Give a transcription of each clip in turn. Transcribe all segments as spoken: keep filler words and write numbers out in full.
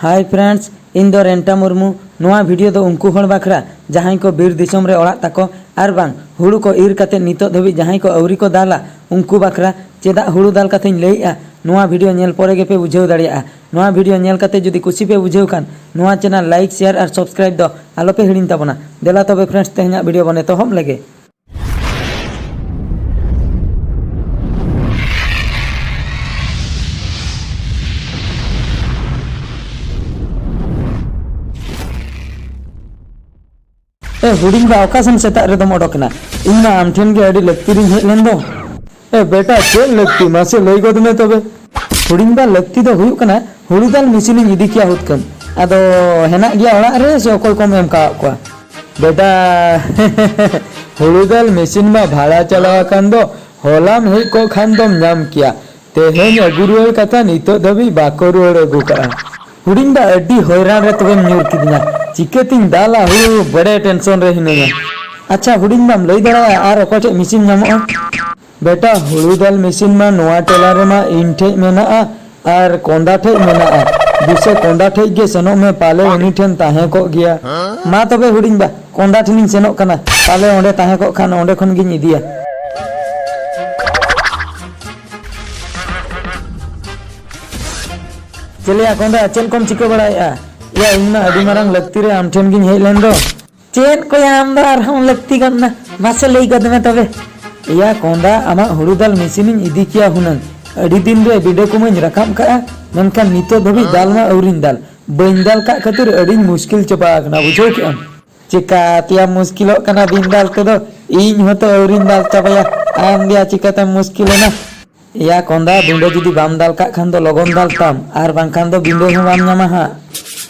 Hi friends, ᱤᱧ ᱫᱚ ᱨᱮᱱᱴᱟ ᱢᱩᱨᱢᱩ᱾ ᱱᱚᱣᱟ video ᱫᱚ ᱩᱱᱠᱩ ᱦᱚᱲ ᱵᱟᱠᱷᱨᱟ ᱡᱟᱦᱟᱸᱭ ᱠᱚ ᱵᱤᱨ ᱫᱤᱥᱚᱢ ᱨᱮ ᱚᱲᱟᱜ ᱛᱟᱠᱚ ᱟᱨ ᱵᱟᱝ ᱦᱩᱲᱩ ᱠᱚ ᱤᱨ ᱠᱟᱛᱮ ᱱᱤᱛᱚᱜ ᱫᱷᱟᱹᱵᱤᱡ ᱡᱟᱦᱟᱸᱭ ᱠᱚ ᱟᱹᱣᱨᱤ ᱠᱚ ᱫᱟᱞᱟ, ᱩᱱᱠᱩ ᱵᱟᱠᱷᱨᱟ᱾ ᱪᱮᱫᱟᱜ ᱦᱩᱲᱩ ᱫᱟᱞ ᱠᱟᱛᱷᱟᱧ ᱞᱟᱹᱭᱮᱜᱼᱟ, ᱱᱚᱣᱟ video ᱧᱮᱞ ᱯᱚᱨᱮ ᱜᱮᱯᱮ ᱵᱩᱡᱷᱟᱹᱣ ᱫᱟᱲᱮᱭᱟᱜᱼᱟ᱾ ᱱᱚᱣᱟ video ᱧᱮᱞ ᱠᱟᱛᱮ ᱡᱩᱫᱤ ᱠᱩᱥᱤ ᱯᱮ ᱵᱩᱡᱷᱟᱹᱣ ᱠᱷᱟᱱ, ᱱᱚᱣᱟ channel like, share ᱟᱨ subscribe ᱫᱚ ᱟᱞᱚᱯᱮ ᱦᱤᱲᱤᱧ ᱛᱟᱵᱚᱱᱟ᱾ ᱫᱮᱞᱟ ᱛᱚᱵᱮ friends, ᱛᱮᱦᱮᱧᱟᱜ video ᱵᱚᱱ ᱮᱛᱚᱦᱚᱵ ᱞᱮᱜᱮ᱾ ᱮ ᱦᱩᱰᱤᱧ ᱵᱟ, ᱚᱠᱟ ᱥᱮᱱ ᱥᱮᱛᱟᱜ ᱨᱮᱫᱚᱢ ᱚᱰᱚᱠ ᱮᱱᱟ? ᱤᱧ ᱢᱟ ᱟᱢ ᱴᱷᱮᱱ ᱜᱮ ᱟᱹᱰᱤ ᱞᱟᱹᱠᱛᱤ ᱨᱤᱧ ᱦᱮᱡ ᱞᱮᱱ ᱫᱚ᱾ ᱮ ᱵᱮᱴᱟ, ᱪᱮᱫ ᱞᱟᱹᱠᱛᱤ? ᱢᱟᱥᱮ ᱞᱟᱹᱭ ᱜᱚᱫ ᱢᱮ ᱛᱚᱵᱮ᱾ ᱦᱩᱰᱤᱧ ᱵᱟ, ᱞᱟᱹᱠᱛᱤ ᱫᱚ ᱦᱩᱭᱩᱜ ᱠᱟᱱᱟ, ᱦᱩᱲᱩ ᱫᱟᱞ ᱢᱮᱥᱤᱱᱤᱧ ᱤᱫᱤ ᱠᱮᱭᱟ ᱦᱩᱛᱠᱟᱹᱢ᱾ ᱟᱫᱚ ᱦᱮᱱᱟᱜ ᱜᱮᱭᱟ ᱚᱲᱟᱜ ᱨᱮ ᱥᱮ ᱚᱠᱚᱭ ᱠᱚᱢ ᱮᱢ ᱠᱟᱣᱟᱫ ᱠᱚᱣᱟ? ᱵᱮᱴᱟ, ᱦᱩᱲᱩ ᱫᱟᱞ ᱢᱮᱥᱤᱱ ᱢᱟ ᱵᱷᱟᱲᱟ ᱪᱟᱞᱟᱣ ᱟᱠᱟᱱ ᱫᱚ, ᱦᱚᱞᱟᱢ ᱦᱮᱡ ᱠᱚᱜ ᱠᱷᱟᱱ ᱫᱚᱢ ᱧᱟᱢ ᱠᱮᱭᱟ᱾ ᱛᱮᱦᱮᱧ ᱟᱹᱜᱩ ᱨᱩᱣᱟᱹᱲ ᱠᱟᱛᱷᱟ, ᱱᱤᱛᱚᱜ ᱫᱷᱟᱹᱵᱤᱡ ᱵᱟᱠᱚ ᱨᱩᱣᱟᱹᱲ ᱟᱹᱜᱩ ᱠᱟᱜᱼᱟ᱾ ᱦᱩᱰᱤᱧ ᱵᱟ, ᱟᱹᱰᱤ ᱦᱚᱭᱨᱟᱱ ᱨᱮ ᱛᱚᱵᱮᱢ ᱧᱩᱨ ᱠᱤᱫᱤᱧᱟ᱾ ᱪᱤᱠᱟᱹᱛᱤᱧ ᱫᱟᱞᱟ ᱦᱩᱲᱩ, ᱵᱟᱲᱮ tension ᱨᱮ ᱦᱤᱱᱟᱹᱧᱟ᱾ ᱟᱪᱪᱷᱟ ᱦᱩᱰᱤᱧ ᱵᱟᱢ ᱞᱟᱹᱭ ᱫᱟᱲᱮᱭᱟᱜᱼᱟ ᱟᱨ ᱚᱠᱚᱭ ᱴᱷᱮᱡ ᱢᱮᱥᱤᱱ ᱧᱟᱢᱚᱜᱼᱟ? ᱵᱮᱴᱟ, ᱦᱩᱲᱩ ᱫᱟᱞ ᱢᱮᱥᱤᱱ ᱢᱟ ᱱᱚᱣᱟ ᱴᱚᱞᱟ ᱨᱮᱢᱟ ᱤᱧ ᱴᱷᱮᱡ ᱢᱮᱱᱟᱜᱼᱟ ᱟᱨ ᱠᱚᱸᱫᱟ ᱴᱷᱮᱡ ᱢᱮᱱᱟᱜᱼᱟ᱾ ᱫᱩᱥᱮ ᱠᱚᱸᱫᱟ ᱴᱷᱮᱡ ᱜᱮ ᱥᱮᱱᱚᱜ ᱢᱮ, ᱯᱟᱞᱮ ᱩᱱᱤ ᱴᱷᱮᱱ ᱛᱟᱦᱮᱸ ᱠᱚᱜ ᱜᱮᱭᱟ᱾ ᱢᱟ ᱛᱚᱵᱮ ᱦᱩᱰᱤᱧ ᱵᱟ, ᱠᱚᱸᱫᱟ ᱴᱷᱮᱱᱤᱧ ᱥᱮᱱᱚᱜ ᱠᱟᱱᱟ, ᱯᱟᱞᱮ ᱚᱸᱰᱮ ᱛᱟᱦᱮᱸ ᱠᱚᱜ ᱠᱷᱟᱱ ᱚᱸᱰᱮ ᱠᱷᱚᱱ ᱜᱤᱧ ᱤᱫᱤᱭᱟ᱾ ᱪᱮᱞᱮᱭᱟ ᱠᱚᱸᱫᱟ, ᱪᱮᱫ ᱠᱚᱢ ᱪᱤᱠᱟᱹ ᱵᱟᱲᱟᱭᱮᱫᱼᱟ? ᱭᱟ, ᱤᱧ ᱢᱟ ᱟᱹᱰᱤ ᱢᱟᱨᱟᱝ ᱞᱟᱹᱠᱛᱤ ᱨᱮ ᱟᱢ ᱴᱷᱮᱱ ᱜᱤᱧ ᱦᱮᱡ ᱞᱮᱱ ᱫᱚ᱾ ᱪᱮᱫ ᱠᱚᱭᱟ ᱟᱢ ᱫᱚ ᱟᱨᱦᱚᱸ ᱞᱟᱹᱠᱛᱤ ᱜᱚᱫ ᱮᱱᱟ? ᱢᱟᱥᱮ ᱞᱟᱹᱭ ᱜᱚᱫ ᱢᱮ ᱛᱚᱵᱮ᱾ ᱮᱭᱟ ᱠᱚᱸᱫᱟ, ᱟᱢᱟᱜ ᱦᱩᱲᱩ ᱫᱟᱞ ᱢᱮᱥᱤᱱᱤᱧ ᱤᱫᱤ ᱠᱮᱭᱟ ᱦᱩᱱᱟᱹᱝ᱾ ᱟᱹᱰᱤ ᱫᱤᱱ ᱨᱮ ᱵᱤᱸᱰᱟᱹ ᱠᱚᱢᱟᱧ ᱨᱟᱠᱟᱵ ᱠᱟᱜᱼᱟ, ᱢᱮᱱᱠᱷᱟᱱ ᱱᱤᱛᱚᱜ ᱫᱷᱟᱹᱵᱤᱡ ᱫᱟᱞ ᱢᱟ ᱟᱹᱣᱨᱤᱧ ᱫᱟᱞ᱾ ᱵᱟᱹᱧ ᱫᱟᱞ ᱠᱟᱜ ᱠᱷᱟᱹᱛᱤᱨ ᱟᱹᱰᱤᱧ ᱢᱩᱥᱠᱤᱞ ᱪᱟᱵᱟ ᱟᱠᱟᱱᱟ, ᱵᱩᱡᱷᱟᱹᱣ ᱠᱮᱜᱼᱟᱢ? ᱪᱮᱠᱟ ᱛᱮᱭᱟᱢ ᱢᱩᱥᱠᱤᱞᱚᱜ ᱠᱟᱱᱟ ᱵᱤᱱ ᱫᱟᱞ ᱛᱮᱫᱚ? ᱤᱧ ᱦᱚᱸᱛᱚ ᱟᱹᱣᱨᱤᱧ ᱫᱟᱞ ᱪᱟᱵᱟᱭᱟ, ᱟᱢ ᱜᱮᱭᱟ ᱪᱤᱠᱟᱛᱮᱢ ᱢᱩᱥᱠᱤᱞᱮᱱᱟ? ᱮᱭᱟ ᱠᱚᱸᱫᱟ, ᱵᱤᱸᱰᱟᱹ ᱡᱩᱫᱤ ᱵᱟᱢ ᱫᱟᱞ ᱠᱟᱜ ᱠᱷᱟᱱ ᱫᱚ ᱞᱚᱜᱚᱱ ᱫᱟᱞ ᱛᱟᱢ, ᱟᱨ ᱵᱟᱝᱠᱷᱟᱱ ᱫᱚ ᱵᱤᱸᱰᱟᱹ ᱦᱚᱸ ᱵᱟᱢ ᱧᱟᱢᱟ ᱦᱟᱸᱜ᱾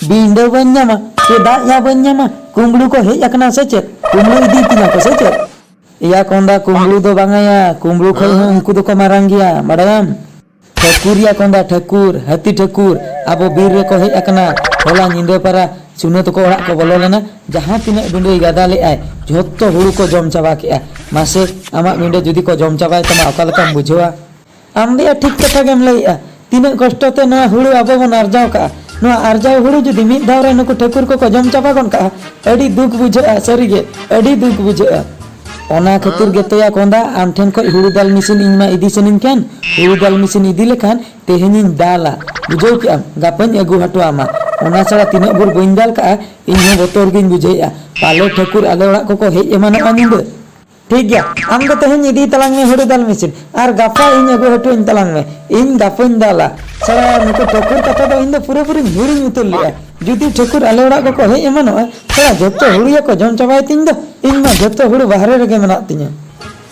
ᱵᱤᱸᱰᱟᱹ ᱵᱟᱹᱧ ᱧᱟᱢᱟ? ᱪᱮᱫᱟᱜ ᱭᱟ ᱵᱟᱹᱧ ᱧᱟᱢᱟ? ᱠᱩᱢᱵᱽᱲᱩ ᱠᱚ ᱦᱮᱡ ᱟᱠᱟᱱᱟ ᱥᱮ ᱪᱮᱫ? ᱠᱩᱢᱵᱽᱲᱩ ᱤᱫᱤ ᱛᱤᱧᱟ ᱠᱚ ᱥᱮ ᱪᱮᱫ? ᱮᱭᱟ ᱠᱚᱸᱫᱟ, ᱠᱩᱢᱵᱽᱲᱩ ᱫᱚ ᱵᱟᱝᱟ ᱭᱟ, ᱠᱩᱢᱵᱽᱲᱩ ᱠᱷᱚᱡ ᱦᱚᱸ ᱩᱱᱠᱩ ᱫᱚᱠᱚ ᱢᱟᱨᱟᱝ ᱜᱮᱭᱟ, ᱵᱟᱲᱟᱭᱟᱢ? ᱴᱷᱟᱹᱠᱩᱨ ᱭᱟ ᱠᱚᱸᱫᱟ, ᱴᱷᱟᱹᱠᱩᱨ, ᱦᱟᱹᱛᱤ ᱴᱷᱟᱹᱠᱩᱨ, ᱟᱵᱚ ᱵᱤᱨ ᱨᱮᱠᱚ ᱦᱮᱡ ᱟᱠᱟᱱᱟ᱾ ᱦᱚᱞᱟ ᱧᱤᱫᱟᱹ ᱯᱟᱨᱟ ᱥᱩᱱᱟᱹ ᱛᱟᱠᱚ ᱚᱲᱟᱜ ᱠᱚ ᱵᱚᱞᱚ ᱞᱮᱱᱟ᱾ ᱡᱟᱦᱟᱸ ᱛᱤᱱᱟᱹᱜ ᱵᱤᱸᱰᱟᱹᱭ ᱜᱟᱫᱟ ᱞᱮᱫᱟᱭ, ᱡᱷᱚᱛᱚ ᱦᱩᱲᱩ ᱠᱚ ᱡᱚᱢ ᱪᱟᱵᱟ ᱠᱮᱜᱼᱟ᱾ ᱢᱟᱥᱮ, ᱟᱢᱟᱜ ᱵᱤᱸᱰᱟᱹ ᱡᱩᱫᱤ ᱠᱚ ᱡᱚᱢ ᱪᱟᱵᱟᱭ ᱛᱟᱢᱟ, ᱚᱠᱟ ᱞᱮᱠᱟᱢ ᱵᱩᱡᱷᱟᱹᱣᱟ? ᱟᱢ ᱫᱚᱭᱟ ᱴᱷᱤᱠ ᱠᱟᱛᱷᱟ ᱜᱮᱢ ᱞᱟᱹᱭᱮᱜᱼᱟ᱾ ᱛᱤᱱᱟᱹᱜ ᱠᱚᱥᱴᱚ ᱛᱮ ᱱᱚᱣᱟ ᱦᱩᱲᱩ ᱟᱵᱚ ᱵᱚᱱ ᱟᱨᱡᱟᱣ ᱠᱟᱜᱼᱟ, ᱱᱚᱣᱟ ᱟᱨᱡᱟᱣ ᱦᱩᱲᱩ ᱡᱩᱫᱤ ᱢᱤᱫ ᱫᱷᱟᱣ ᱨᱮ ᱱᱩᱠᱩ ᱴᱷᱟᱹᱠᱩᱨ ᱠᱚᱠᱚ ᱡᱚᱢ ᱪᱟᱵᱟ ᱜᱚᱫ ᱠᱟᱜᱼᱟ, ᱟᱹᱰᱤ ᱫᱩᱠ ᱵᱩᱡᱷᱟᱹᱜᱼᱟ, ᱥᱟᱹᱨᱤᱜᱮ ᱟᱹᱰᱤ ᱫᱩᱠ ᱵᱩᱡᱷᱟᱹᱜᱼᱟ᱾ ᱚᱱᱟ ᱠᱷᱟᱹᱛᱤᱨ ᱜᱮᱛᱚᱭᱟ ᱠᱚᱸᱫᱟ, ᱟᱢ ᱴᱷᱮᱱ ᱠᱷᱚᱱ ᱦᱩᱲᱩ ᱫᱟᱞ ᱢᱮᱥᱤᱱ ᱤᱧ ᱢᱟ ᱤᱫᱤ ᱥᱟᱱᱟᱧ ᱠᱟᱱ, ᱦᱩᱲᱩ ᱫᱟᱞ ᱢᱮᱥᱤᱱ ᱤᱫᱤ ᱞᱮᱠᱷᱟᱱ ᱛᱮᱦᱮᱧᱤᱧ ᱫᱟᱞᱟ, ᱵᱩᱡᱷᱟᱹᱣ ᱠᱮᱜᱼᱟᱢ? ᱜᱟᱯᱟᱧ ᱟᱹᱜᱩ ᱦᱚᱴᱚ ᱟᱢᱟ᱾ ᱚᱱᱟ ᱪᱷᱟᱲᱟ ᱛᱤᱱᱟᱹᱜ ᱵᱷᱳᱨ ᱵᱟᱹᱧ ᱫᱟᱞ ᱠᱟᱜᱼᱟ, ᱤᱧ ᱦᱚᱸ ᱵᱚᱛᱚᱨ ᱜᱤᱧ ᱵᱩᱡᱷᱟᱹᱣᱮᱫᱼᱟ, ᱯᱟᱞᱮ ᱴᱷᱟᱹᱠᱩᱨ ᱟᱞᱮ ᱚᱲᱟᱜ ᱠᱚᱠᱚ ᱦᱮᱡ ᱮᱢᱟᱱᱚᱜᱼᱟ ᱧᱤᱫᱟᱹ᱾ ᱴᱷᱤᱠ ᱜᱮᱭᱟ, ᱟᱢ ᱫᱚ ᱛᱮᱦᱮᱧ ᱤᱫᱤ ᱛᱟᱞᱟᱝ ᱢᱮ ᱦᱩᱲᱩ ᱫᱟᱞ ᱢᱮᱥᱤᱱ, ᱟᱨ ᱜᱟᱯᱟ ᱤᱧ ᱟᱹᱜᱩ ᱦᱚᱴᱚ ᱟᱹᱧ ᱛᱟᱞᱟᱝ ᱢᱮ, ᱤᱧ ᱜᱟᱯᱟᱧ ᱫᱟᱞᱟ᱾ ᱥᱟᱞᱟ ᱱᱩᱠᱩ ᱴᱷᱟᱹᱠᱩᱨ ᱠᱟᱛᱷᱟ ᱫᱚ ᱤᱧ ᱫᱚ ᱯᱩᱨᱟᱹᱯᱩᱨᱤᱧ ᱦᱤᱲᱤᱧ ᱩᱛᱟᱹᱨ ᱞᱮᱜᱼᱟ᱾ ᱡᱩᱫᱤ ᱴᱷᱟᱹᱠᱩᱨ ᱟᱞᱮ ᱚᱲᱟᱜ ᱠᱚᱠᱚ ᱦᱮᱡ ᱮᱢᱟᱱᱚᱜᱼᱟ, ᱥᱟᱞᱟ ᱡᱷᱚᱛᱚ ᱦᱩᱲᱩ ᱭᱟᱠᱚ ᱡᱚᱢ ᱪᱟᱵᱟᱭ ᱛᱤᱧ ᱫᱚ, ᱤᱧ ᱢᱟ ᱡᱷᱚᱛᱚ ᱦᱩᱲᱩ ᱵᱟᱦᱨᱮ ᱨᱮᱜᱮ ᱢᱮᱱᱟᱜ ᱛᱤᱧᱟ᱾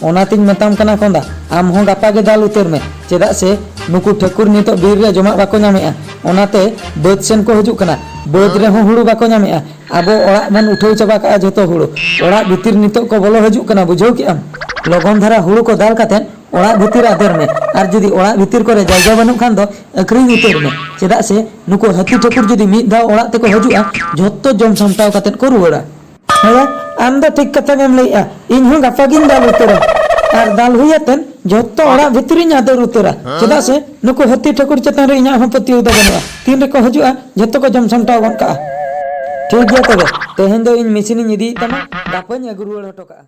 ᱚᱱᱟᱛᱤᱧ ᱢᱮᱛᱟᱢ ᱠᱟᱱᱟ ᱠᱚᱸᱫᱟ, ᱟᱢ ᱦᱚᱸ ᱜᱟᱯᱟ ᱜᱮ ᱫᱟᱞ ᱩᱛᱟᱹᱨ ᱢᱮ, ᱪᱮᱫᱟᱜ ᱥᱮ ᱱᱩᱠᱩ ᱴᱷᱟᱹᱠᱩᱨ ᱱᱤᱛᱚᱜ ᱵᱤᱨ ᱨᱮ ᱡᱚᱢᱟᱜ ᱵᱟᱠᱚ ᱧᱟᱢᱮᱜᱼᱟ, ᱚᱱᱟᱛᱮ ᱵᱟᱹᱫᱽ ᱥᱮᱱ ᱠᱚ ᱦᱤᱡᱩᱜ ᱠᱟᱱᱟ, ᱵᱟᱹᱫᱽ ᱨᱮᱦᱚᱸ ᱦᱩᱲᱩ ᱵᱟᱠᱚ ᱧᱟᱢᱮᱜᱼᱟ᱾ ᱟᱵᱚ ᱚᱲᱟᱜ ᱵᱚᱱ ᱩᱴᱷᱟᱹᱣ ᱪᱟᱵᱟ ᱠᱟᱜᱼᱟ ᱡᱷᱚᱛᱚ ᱦᱩᱲᱩ, ᱚᱲᱟᱜ ᱵᱷᱤᱛᱤᱨ ᱱᱤᱛᱚᱜ ᱠᱚ ᱵᱚᱞᱚ ᱦᱤᱡᱩᱜ ᱠᱟᱱᱟ, ᱵᱩᱡᱷᱟᱹᱣ ᱠᱮᱜᱼᱟᱢ? ᱞᱚᱜᱚᱱ ᱫᱷᱟᱨᱟ ᱦᱩᱲᱩ ᱠᱚ ᱫᱟᱞ ᱠᱟᱛᱮᱫ ᱚᱲᱟᱜ ᱵᱷᱤᱛᱤᱨ ᱟᱫᱮᱨ ᱢᱮ, ᱟᱨ ᱡᱩᱫᱤ ᱚᱲᱟᱜ ᱵᱷᱤᱛᱤᱨ ᱠᱚᱨᱮ ᱡᱟᱭᱜᱟ ᱵᱟᱹᱱᱩᱜ ᱠᱷᱟᱱ ᱫᱚ ᱟᱹᱠᱷᱨᱤᱧ ᱩᱛᱟᱹᱨ ᱢᱮ, ᱪᱮᱫᱟᱜ ᱥᱮ ᱱᱩᱠᱩ ᱦᱟᱹᱛᱤ ᱴᱷᱟᱹᱠᱩᱨ ᱡᱩᱫᱤ ᱢᱤᱫ ᱫᱷᱟᱣ ᱚᱲᱟᱜ ᱛᱮᱠᱚ ᱦᱤᱡᱩᱜᱼᱟ, ᱡᱷᱚᱛᱚ ᱡᱚᱢ ᱥᱟᱢᱴᱟᱣ ᱠᱟᱛᱮᱫ ᱠᱚ ᱨᱩᱣᱟᱹᱲᱟ᱾ ᱦᱮᱸᱭᱟ, ᱟᱢ ᱫᱚ ᱴᱷᱤᱠ ᱠᱟᱛᱷᱟ ᱜᱮᱢ ᱞᱟᱹᱭᱮᱜᱼᱟ, ᱤᱧ ᱦᱚᱸ ᱜᱟᱯᱟ ᱜᱤᱧ ᱫᱟᱞ ᱩᱛᱟᱹᱨᱟ, ᱟᱨ ᱫᱟᱞ ᱦᱩᱭ ᱟᱛᱮᱫ ᱡᱷᱚᱛᱚ ᱚᱲᱟᱜ ᱵᱷᱤᱛᱤᱨᱤᱧ ᱟᱫᱮᱨ ᱩᱛᱟᱹᱨᱟ, ᱪᱮᱫᱟᱜ ᱥᱮ ᱱᱩᱠᱩ ᱦᱟᱹᱛᱤ ᱴᱷᱟᱹᱠᱩᱨ ᱪᱮᱛᱟᱱ ᱨᱮ ᱤᱧᱟᱹᱜ ᱦᱚᱸ ᱯᱟᱹᱛᱭᱟᱹᱣ ᱫᱚ ᱵᱟᱹᱱᱩᱜᱼᱟ᱾ ᱛᱤᱱ ᱨᱮᱠᱚ ᱦᱤᱡᱩᱜᱼᱟ, ᱡᱷᱚᱛᱚ ᱠᱚ ᱡᱚᱢ ᱥᱟᱢᱴᱟᱣ ᱜᱚᱫ ᱠᱟᱜᱼᱟ᱾ ᱴᱷᱤᱠ ᱜᱮᱭᱟ ᱛᱚᱵᱮ, ᱛᱮᱦᱮᱧ ᱫᱚ ᱤᱧ ᱢᱮᱥᱤᱱᱤᱧ ᱤᱫᱤᱭᱮᱫ ᱛᱟᱢᱟ, ᱜᱟᱯᱟᱧ ᱟᱹᱜᱩ ᱨᱩᱣᱟᱹᱲ ᱦᱚᱴᱚ ᱠᱟᱜᱼᱟ᱾